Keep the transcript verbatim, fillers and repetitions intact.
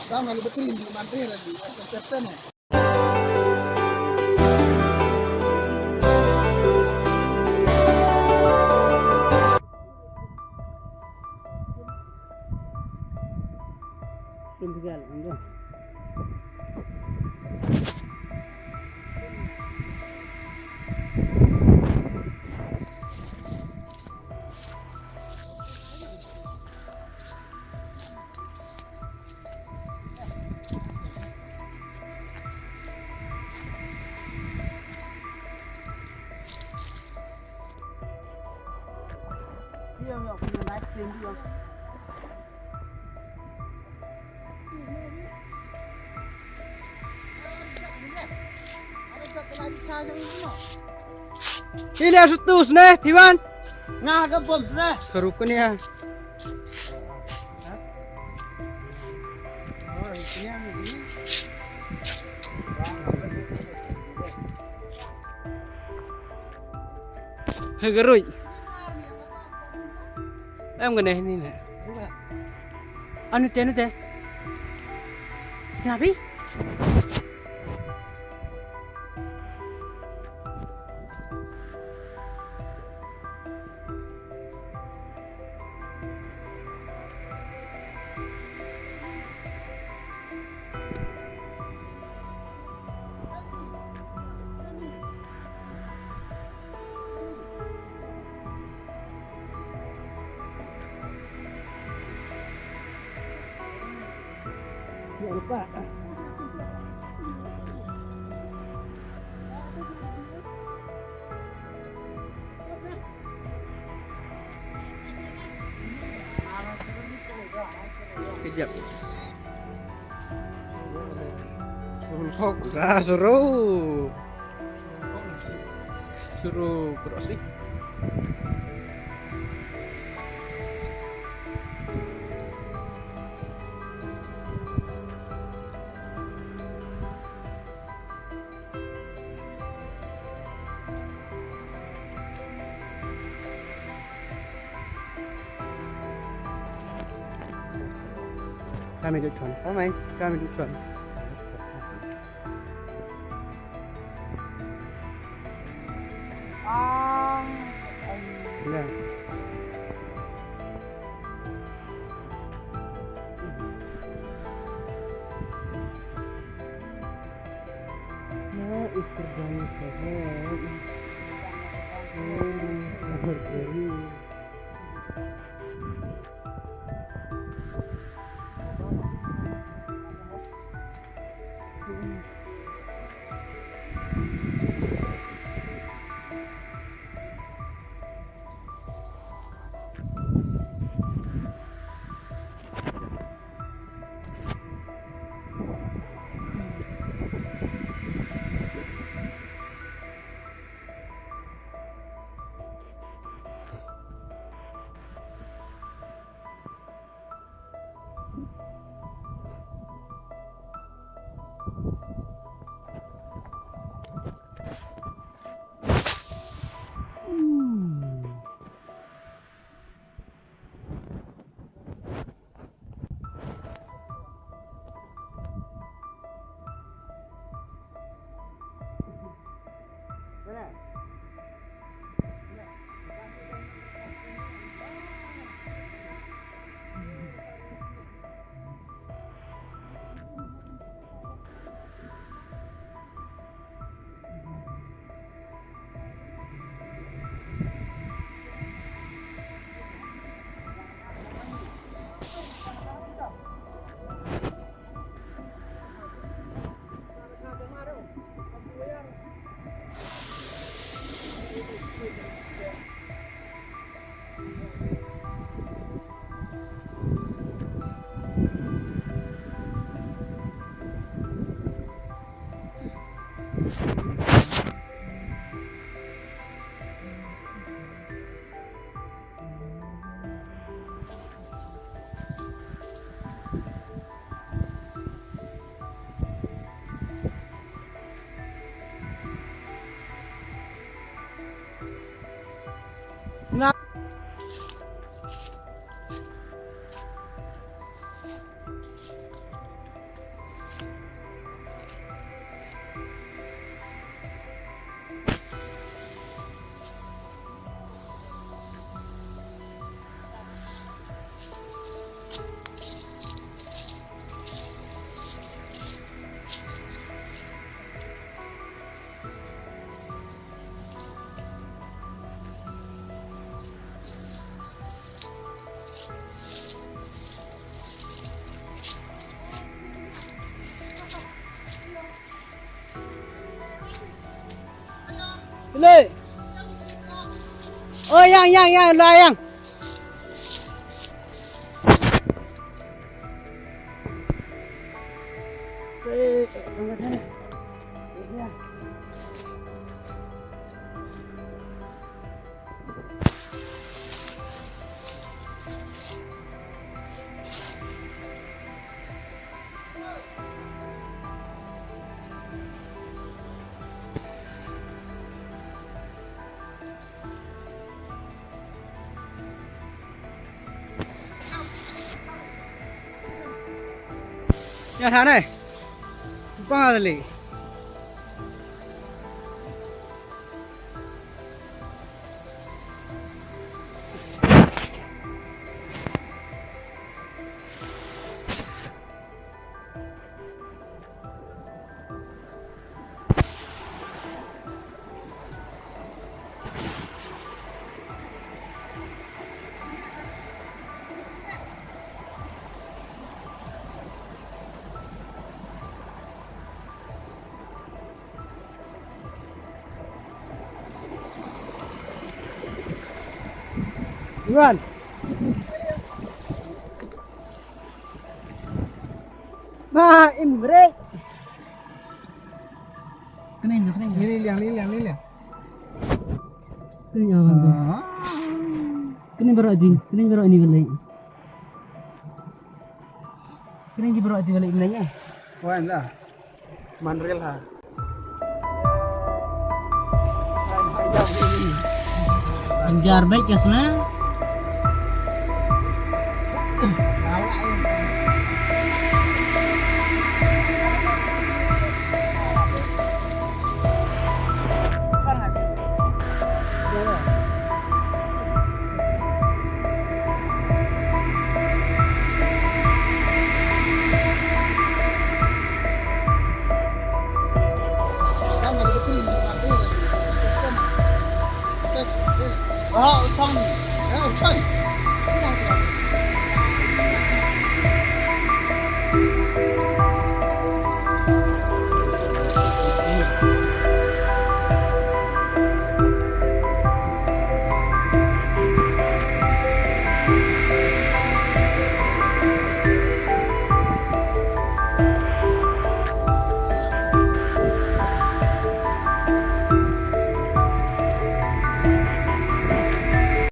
Tama lu betul ini mantri lagi. Persen ya. Ile sutus ne, Piwan. Nga ka bom sne. Karukun ya. Hegaroi. Em gane ni ne. Anu te, anu te. Ngapi? Kejap. Suruh kok. Ah, suruh. Suruh cross ni. Kami duk chon. Kami, kami duk chon. Ang. Ya. Hey. Oh, yang, yang, yang, lah, yang. Ïa, ha nai. Kong ali. Iwan. Ma, im brek. Kena, kena. Ni liang, ni liang, ni liang. Kena, ah. Kena baroh di, kena baroh ni balai. Kena di baroh di balai ni, eh. Wan lah. Manril ha. Anjar baik ya sana.